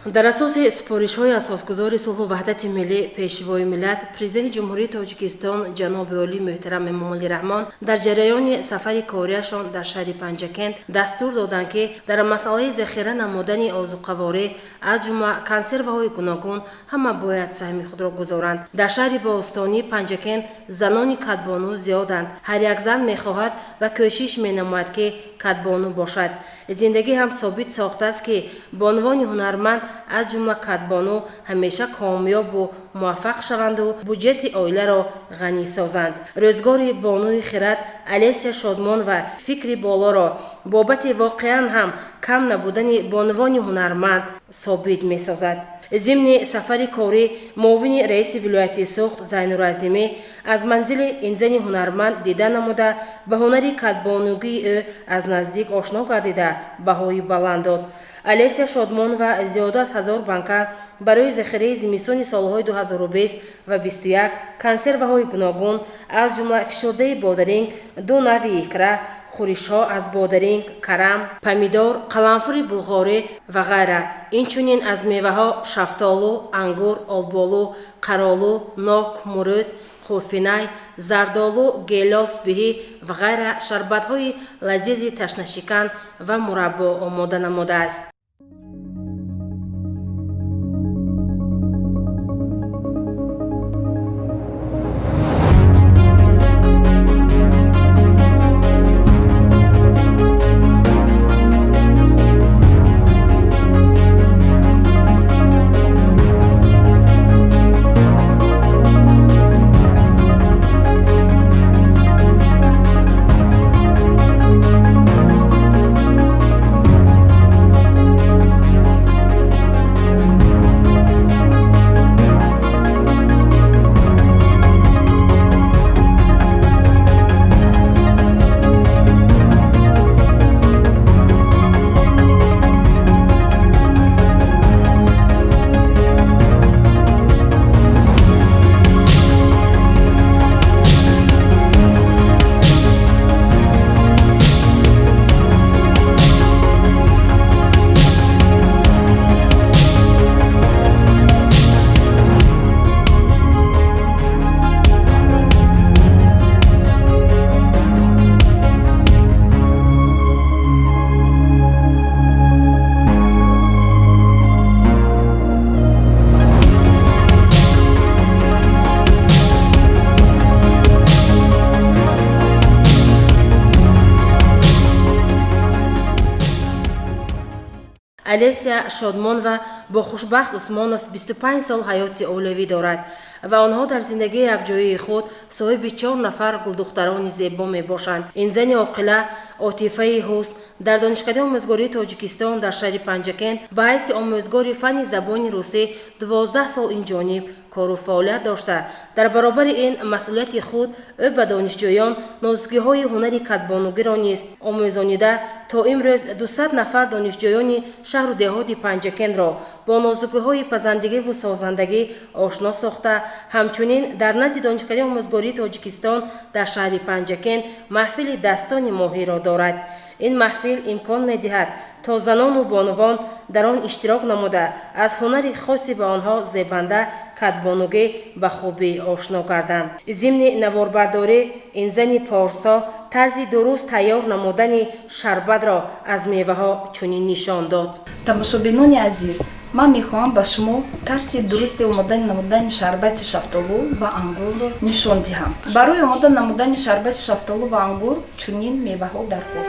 Дар асоси супоришҳои асосгузори сулҳу ваҳдати миллӣ, Пешвои миллат, Президенти Ҷумҳурии Тоҷикистон ҷаноби олӣ муҳтарам Эмомалӣ Раҳмон дар ҷараёни сафари кориашон дар шаҳри Панҷакент дастур доданд, ки дар масъалаи захира намудани озуқаворӣ, аз ҷумла консерваҳои гуногун, ҳама бояд саҳми худро гузоранд. Дар шаҳри бостонии Панҷакент занони кадбону зиёданд. Ҳар як зан мехоҳад ва кӯшиш менамояд, ки кадбону бошад. Зиндагӣ ҳам собит сохтааст, ки бонувони ҳунарманд, аз ҷумла кадбону, ҳамеша комёбу муваффақ шаванду буҷети оиларо ғанӣ созанд. Рӯзгори бонуи хирад Алесия Шодмон ва фикри болоро бобати воқеан ҳам кам набудани бонувони ҳунарманд собит месозад. Зимни сафари корӣ муовини раиси вилояти Суғд Зайнур Азимӣ аз манзили ин зани ҳунарманд дида намуда, ба ҳунари кадбонугии ӯ аз наздик ошно гардида, баҳои баланд дод. Алесия Шодмонова зиёда аз 1000 банка барои захираи зимистони солҳои 2020 ва 21 консерваҳои гуногун, аз ҷумла фишурдаи бодаринг, ду нави икра, хӯришҳо аз бодаринг, карам, помидор, қаламфури булғорӣ ва ғайра, инчунин аз меваҳо шафтолу, ангур, олболу, қаролу, нок, мурӯд, хулфинай, зардолу, гелос, биҳӣ ва ғайра шарбатҳои лазизи ташнашикан ва мураббо омода намудааст. Алесия Шодмонова бо Хушбахт Усмонов 25 сол ҳаёти оилавӣ дорад ва онҳо дар зиндагии якҷояи худ соҳиби чор нафар гулдухтарони зебо мебошанд. Ин зани оқила отифаи ҳусн дар Донишкадаи омӯзгории Тоҷикистон дар шаҳри Панҷакент ба ҳайси омӯзгори фанни забони русӣ 12 сол инҷониб кору фаъолият дошта, дар баробари ин масъулияти худ ӯ ба донишҷӯён нозукиҳои ҳунари кадбонугиро низ омӯзонида, то имрӯз 200 нафар донишҷӯёни шаҳру деҳоти Панҷакентро бо нозукиҳои пазандагиву созандагӣ ошно сохта, ҳамчунин дар назди Донишкадаи омӯзгории Тоҷикистон дар шаҳри Панҷакент маҳфили дастони моҳиро дорад. Ин маҳфил имкон медиҳад, то занону бонувон дар он иштирок намуда, аз ҳунари хоси ба онҳо зебанда кадбонугӣ ба хубӣ ошно гарданд. Зимни наворбардорӣ ин зани порсо тарзи дуруст тайёр намудани шарбатро аз меваҳо чунин нишон дод. Тамошобинони азиз, ман мехоҳам ба шумо тарзи дурусти омода намудани шарбати шафтолу ва ангурро нишон диҳам. Барои омода намудани шарбати шафтолу ва ангур чунин меваҳо даркор.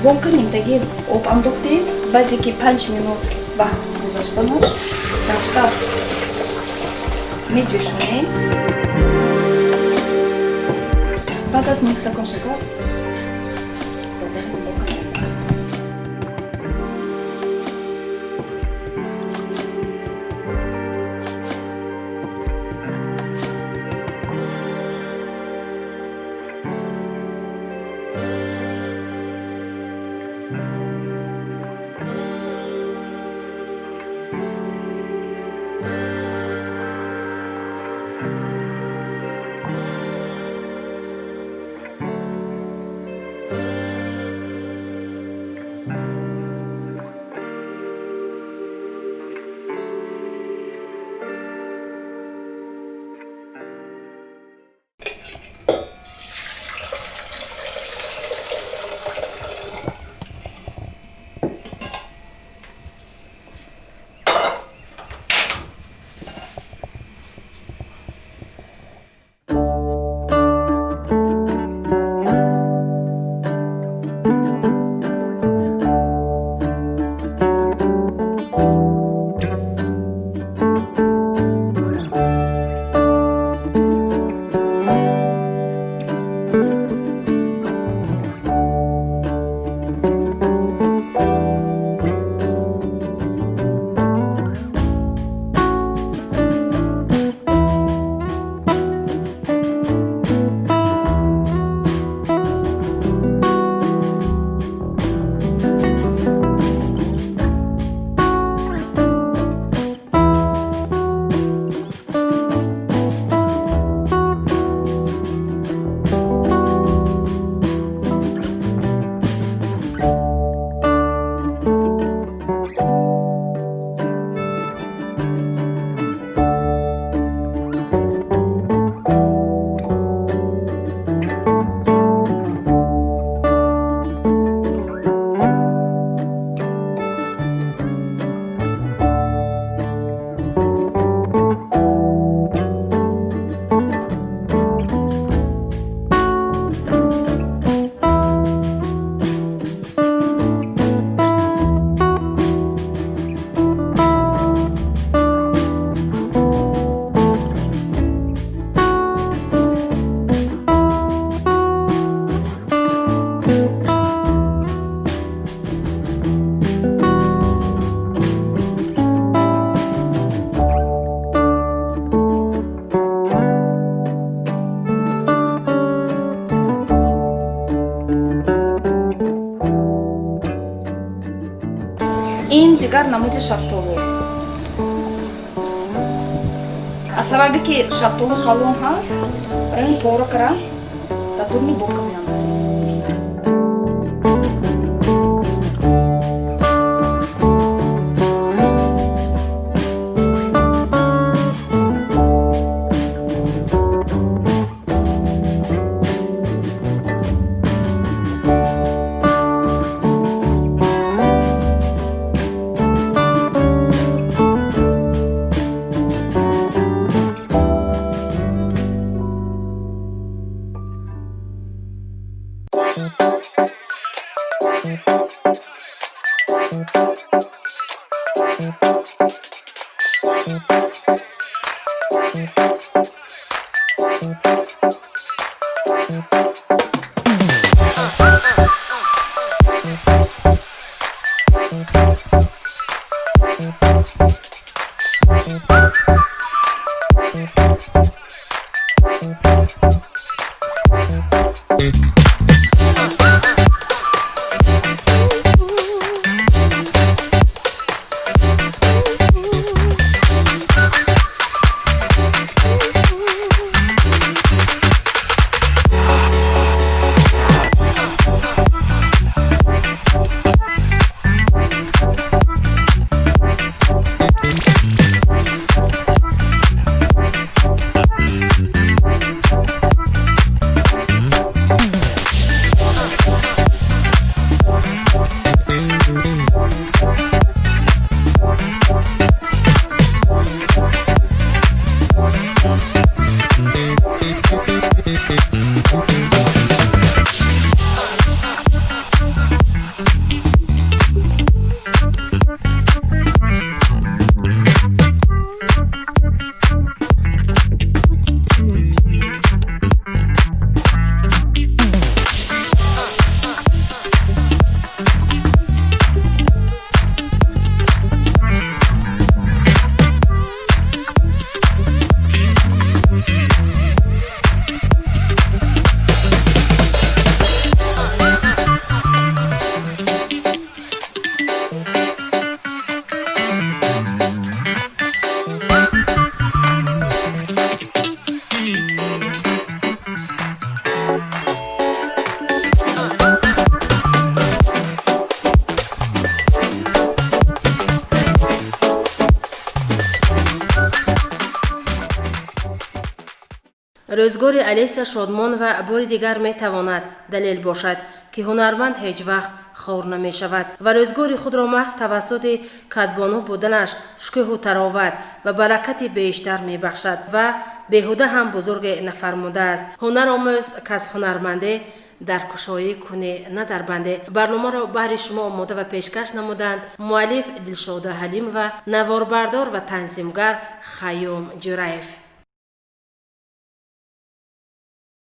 Бонка нимтаги об андохтем. Баъде ки 5 минут вақт гузаштанаш, гаштаб меҷӯшонем. Баъд аз ним стакон шакар ин дигар намуди шафтолу. Аз сабабе ки шафтолу калон ҳаст, барои ин пора кара дар дурни бонка меандозем. Рӯзгори Алеся Шодмонова бори дигар метавонад далел бошад, ки ҳунарманд ҳеҷ вақт хор намешавад ва рӯзгори худро маҳз тавассути кадбону буданаш шукӯҳу тароват ва баракати бештар мебахшад ва беҳуда ҳам бузурге нафармудааст: «Ҳунаромӯз кас ҳунарманде, дар кушоӣ куне, на дар банде». Барномаро баҳри шумо омода ва пешкаш намуданд муаллиф Дилшода Ҳалимова, наворбардор ва танзимгар Хайём Ҷураев.